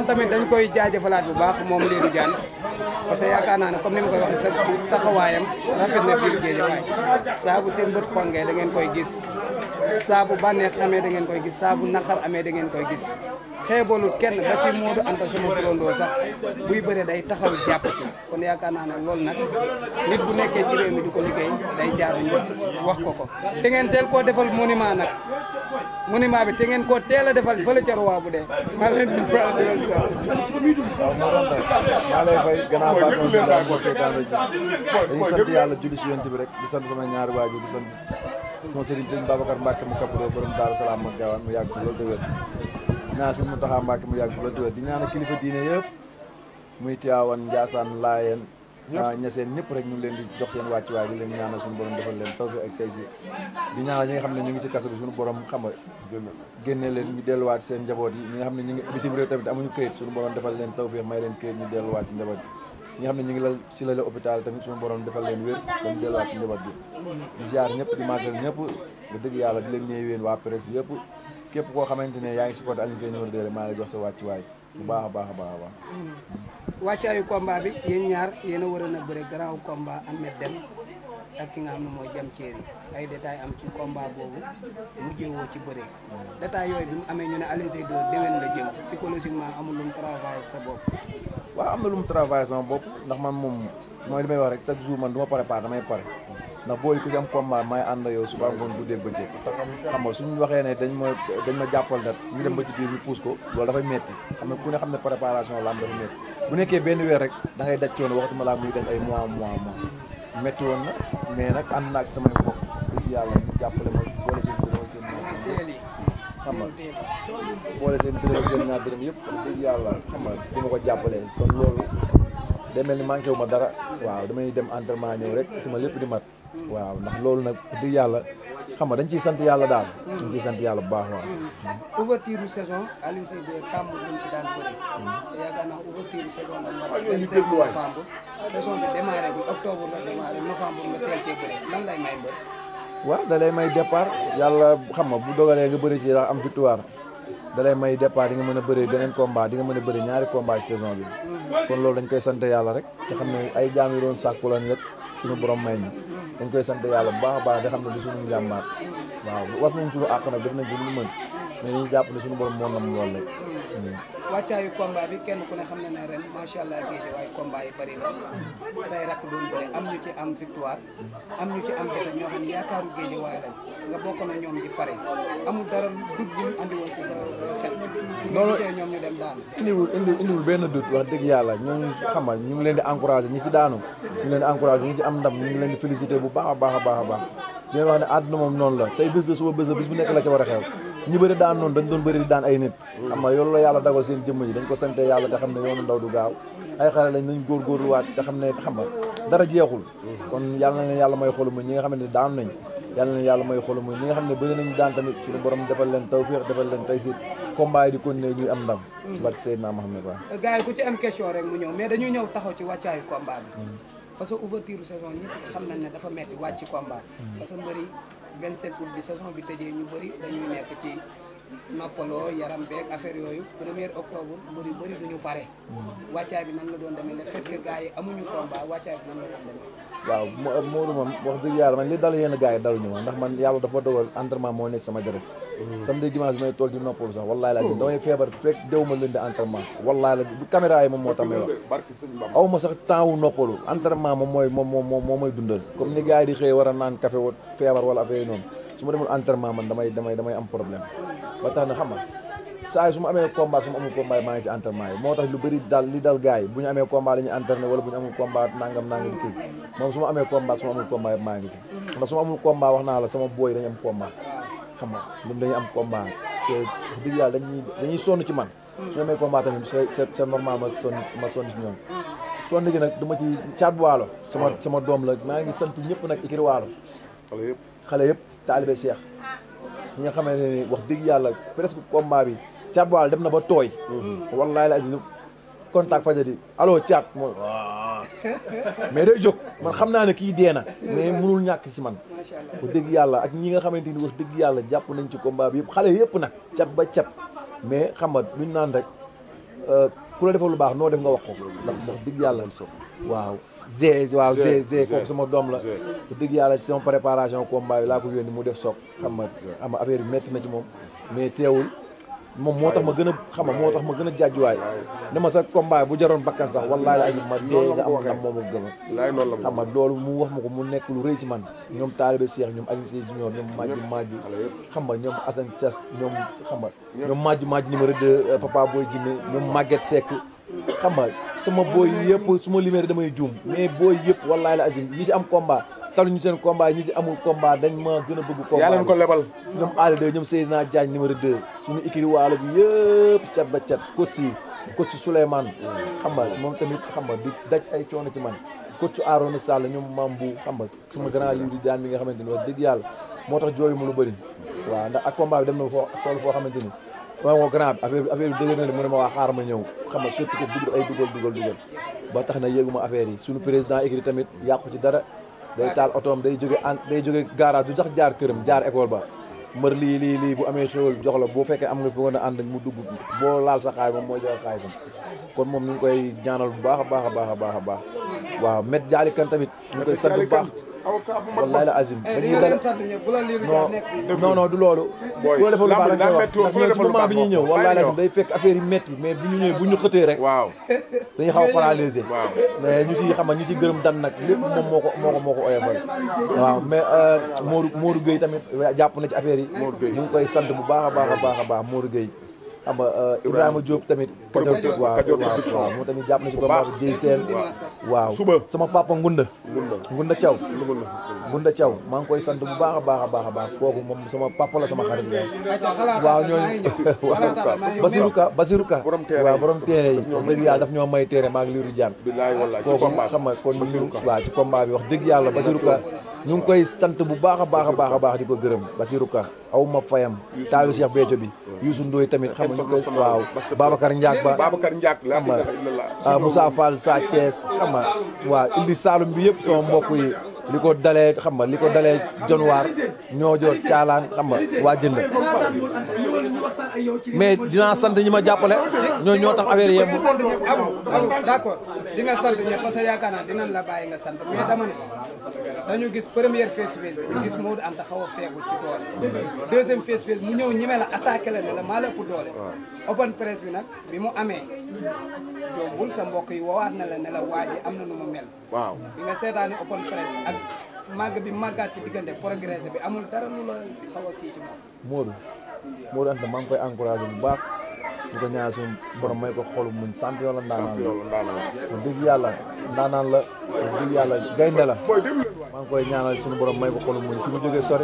tamit dañ koy jaajëfalaat bu baax moom Lirou Diane parce que yaakaar naa ne comme ni ma koy waxee sax taxawaayam rafet na biir Guédiawaye saa bu seen bët xongee da ngeen koy gis saa bu bànneex amee da ngeen koy gis saa bu naqar amee da ngeen koy gis xeebalul kenn ba ci Modou Anta sama turandoo sax buy bëree day taxaw jàpp ci kon yaakaar naa ne loolu nag nit bu nekkee ci réew mi di ko liggéey day jaaru ñu wax ko te ngeen teel koo defal monument nag monument bi te ngeen koo teel a defal fële ca Roi bu dee maa leen di waaw maa lay fay gannaaw baax na ko seetaan rek dañuy sant yàlla julli si yonent bi rek di sant sama ñaari waajur di sant sama sëriñ sëñ Babacar Mbacke mu kappaloo borom Daaru Salaam ak Gaawaan mu yàgg fi loolu te wér ñaan sëñ Mountakha Mbacke mu yàgg fi loolu te wér di ñaan kilifa diine yëpp muy Tiwaawan Njaasaan Laayeen ñaseen ñëpp rek ñu ngi leen di jox seen wàccuwaay di leen ñaanal suñu borom defal leen tawfiq ak taysiir di ñaanal ñi nga xam ne ñu ngi ci kaso bi suñu borom xam nga génne leen ñu delluwaat seen njaboot yi ñi nga xam ne ñu ngi bitim réew tamit amuñu këyit suñu borom defal leen tawfiq may leen këyit ñu delluwaat ci njaboot yi ñi nga xam ne ñu ngi la ci la hôpital tamit suñu borom defal leen wér dañu delluwaat ci njaboot bi di ziar ñëpp di màggal ñëpp ba dëgg yàlla di leen ñëw yéen waa presse bi yëpp képp koo xamante ne yaa ngi supporté Alioune Seye numéro 2 rek maa ngi lay jox sa wàccuwaay bu baax a baax a baax a baax wàccaayu combat bi yéen ñaar yéen a waroon a bëre garaaw combat Ahmed Deme ak ki nga xam ne mooy Jam Thierry ay détails am ci combat boobu mujjewoo ci bëre détails yooyu bi mu amee ñu ne Alioune Seye 2 déwén la jëm psychologiquement amul lu mu travail sa bopp waaw am na lu mu travail sama bopp ndax man moom mooy li may wax rek chaque jour man du ma préparé damay pare ndax booy ku si am combat may ànd yow suba ngoon guddeeg bëccëg xam nga suñu waxee ne dañ ma jàppal dat ñu dem ba ci biir ñu pousse ko loolu dafay metti xam ne ku ne xam ne préparation la am dafa metti bu nekkee benn weer rek da ngay daj coono waxtuma laa muy def ay mois metti woon na mais nag ànd naa ak samay mbokk dëgg yàlla ñu jàppale ma boole seen dërëm seen xam nga boole seen dërëm seen ñaar dërëm yëpp dëgg yàlla xam nga di ma ko jàppale kon loolu day mel ni manqué wu ma dara waaw damay dem entraînement ñëw rek sama lépp di mat waaw ndax loolu nag dëgg yàlla xam nga dañ ciy sant yàlla daal dañ ciy sant yàlla bu baax waaw ouverture saison Alioune Seye 2 tàmm buñ ci daan bëri te yaakaar naa ouverture saison dañ wax 25 novembre saison bi démarré bu octobre la démarré novembre nga teel cee bëri lan lay may mbër waaw da lay may départ yàlla xam nga bu dogalee nga bëri ci am victoire da lay may départ di nga mën a bëree beneen combat di nga mën a bëri ñaari combat ci saison bi kon loolu dañ koy sant yàlla rek te xam ne ay jaam yi doon sàkku lan rek suñu borom may ñu dañ koy sant yàlla bu baax a baax da xam ne du suñu njàmbaar waaw was nañ suñu àq nag def nañ ci lu mën mais dañuy jàpp ne suñu borom moo nam loolu rek wàccaayu combat bi kenn ku ne xam ne ne ren macha allah Guédiawaye combat yi bëri na say rakk doon bëri am ñu ci am victoire am ñu ci am défaite ñoo xam ne yaakaaru Guédiawaye lañ nga bokk na ñoom di pare amul dara dut bu andi woon ci sa xel loolu gisee ñoom ñu dem daanu indiwul benn dut wax dëgg yàlla ñooñu xamal ñu ngi leen di encouragé ñi ci daanu ñu ngi leen di encouragé ñi ci am ndam ñu ngi leen di félicité bu baax a baax a baax a baax di wax ne àdduna moom noonu la tey bés la suba bés la bis bu nekk la ca war a xew ñi bëri daan noonu dañ doon bëri di daan ay nit xam nga yoolu la yàlla dagal seen jëmm yi dañ ko sante yàlla te xam ne yoonu ndaw du gaaw ay xale lañ nañ góorgóorluwaat te xam ne xam nga dara jeexul kon yàlla na yàlla may xolu muñ ñi nga xam ne daan nañ yàlla na yàlla may xolu muñ ñi nga xam ne bëri nañ daan tamit suñu borom defal leen tawfiq defal leen taysir combat yi di continuer ñuy am ndam barke Seydina Mohamed wa gars yi ku ci am question rek mu ñëw mais dañuy ñëw taxaw ci wàccaayu combat bi parce que ouverture saison ñëpp xam nañ ne dafa metti wàcc combat parce que mbëri 27 août bi saison bi tëjee ñu bëri dañuy nekk ci noppaloo yaram beeg affaire yooyu 1er octobre mbëri bëri duñu pare wàccaay bi nan la doon demee le fait que gars yi amuñu combat wàccaay bi nan la doon demee waaw Modou moom wax dëgg yàlla man li dal yenn gars yi daluñu ma ndax man yàlla dafa dogal entraînement moo nekk sama deret samedi dimanche bi may tool di noppalu sax wallahi la damay feebar fekk dew ma leen di entraînement wallahi la du caméra yi moom moo tax may wax aw ma sax temps wu noppalu entraînement moom moo may dundal comme ni gars yi di xëy war a naan café wa feebar wala affaire yi noonu su ma demul entraînement man damay am problème ba tax na xam nga saa yi su ma amee combat su ma amul combat maa ngi ci entraînement yi moo tax lu bëri li dal gars yi bu ñu amee combat la ñuy entraîné wala bu ñu amul combat nangam kii moom su ma amee combat su ma amul combat maa ngi ci ndax su ma amul combat wax naa la sama booy dañu am combat xam nga ñoom dañuy am combat te wax dëgg yàlla dañuy sonn ci man su ma amee combat tamit c'est normal ma sonn ci ñoom sonn gi nag dama ci caat waalo sama doom la maa ngi sant ñëpp nag ikiri waalo xale yëpp taalibe Cheikh ñi nga xamante ne wax dëgg yàlla presque combat bi caat waalo dem na ba tooy wallahi la azim contact fajadi allo caat moom mais day jóg man xam naa ne kii dee na mais mënul ñàkk si man wax dëgg yàlla ak ñi nga xamante ni wax dëgg yàlla jàpp nañ ci combat bi yëpp xale yëpp nag cat ba cat mais xam nga luñ naan rek ku la defal lu baax noo def nga wax ko ndax dëgg yàlla waaw Zé kooku sama doom la sa dëgg yàlla ci sama préparation combat yi laa ko yónni mu def soog xam nga affaire bi métti na ci moom mais teewul moom moo tax ma gën a xam nga moo tax ma gën a jàjjuwaay ne ma sa combat bu jaroon bakkan sax wallaahi azim ma dee nga am ndam moom ak gëma xam nga loolu mu wax ma ko mu nekk lu rëy ci man ñoom Talibé Cheikh ñoom Alioune Sèye Junior ñoom Madju xam nga ñoom Assane Thiass ñoom xam nga ñoom Madju numéro 2 Papa Boy Djiné ñoom Maguette Seck xam nga sama booy yëpp su ma limee damay juum mais booy yëpp wallaahi la azim ñi ci am combat taluñu seen combat ñi ci amul combat dañ ma gën a bëgg combat yaa leen ko lebal ñoom Ali 2 ñoom Seydina Diagne numéro 2 suñu écurie Waalo bi yëpp cat ba cat coach Souleymane xam nga moom tamit xam nga di daj ay coono ci man coach Arona Sall ñoom Mambu xam nga sama grand livre di jaan bi nga xamante ni wax dëgg yàlla moo tax jooyu mu lu bëri waaw ndax ak combat bi dem na foo xamante ni waaw moo grand affaire bi dëgër na ne mu ne ma waa xaar ma ñëw xam nga képp dugg ay dugal ba tax na yéeguma affaire yi suñu président écurie tamit yàqu ci dara day taal otoom day jóge garage du sax jaar këram jaar école ba mbër lii bu amee xéwal jox la boo fekkee am nga fi nga ànd mu dugg boo laal sa xaay moom mooy joxe xaalisam kon moom ñu ngi koy ñaanal bu baax a baax waaw met jaali kan tamit ñu ngi koy sant bu baax wallahi la azim non du loolu ku la defal lu baax dañ koy wax ndax ñoom ci moment bi ñuy ñëw wallahi la azim day fekk affaire yi métti mais bu ñu ñëwee bu ñu xëtee rek dañuy xaw a paralysé mais ñu ciy xam nga ñu ciy gërëm dan nag lépp moom moo ko oyofal waaw mais Modou Gueye tamit jàpp na ci affaire yi ñu ngi koy sant bu baax a baax Modou Gueye xam nga Ibrahima Diop tamit waaw moom tamit jàpp na ci combat bi Dieye Sène waaw sama papa Ngunda Thiaw maa ngi koy sant bu baax a baax kooku moom sama papa la sama xarit la waaw ñooñu Basirou Ka waaw borom téere yi wax dëgg yàlla daf ñoo may téere maa ngi liiru jaan kooku xam nga kon waaw ci combat bi wax dëgg yàlla Basirou Ka ñu ngi koy sant bu baax a baax di ko gërëm Basirou Ka aw ma fayam taalu Cheikh Béthio bi Youssou Ndoye tamit xam nga ñu koy waaw Babacar Ndiak xam nga Moussa Fall Sa Thiès xam nga waaw Ili Saloum bi yëpp sama mbokk yi li ko dalee Jonwaar ñoo joor caalaan xam nga waa jënd mais dinaa sant ñi ma jàppale ñoo tax affaire yemb d'accord di nga sant ñëpp parce que yaakaar naa dinañ la bàyyi nga sant mais dama ne dañu gis première face-to-face bi ñu gis Modou Anta xaw a feebul ci doole deuxième face-to-face mu ñëw ñeme la attaqué la ne la maa la ëpp doole open press bi nag bi mu amee jombul sa mbokk yi woowaat na la ne la waa ji am na nu mu mel waaw bi nga seetaani open press ak màgg bi màggaat ci diggante progressé bi amul dara lu la xaw a kii ci moom Modou Anta maa ngi koy encouragé bu baax ñu ko ñaan suñu borom may ko xolu muñ champion la ndaanaan la dëgg yàlla ndaanaan la dëgg yàlla gaynde la maa ngi koy ñaanal suñu borom may ko xolu muñ ci mu jógee sori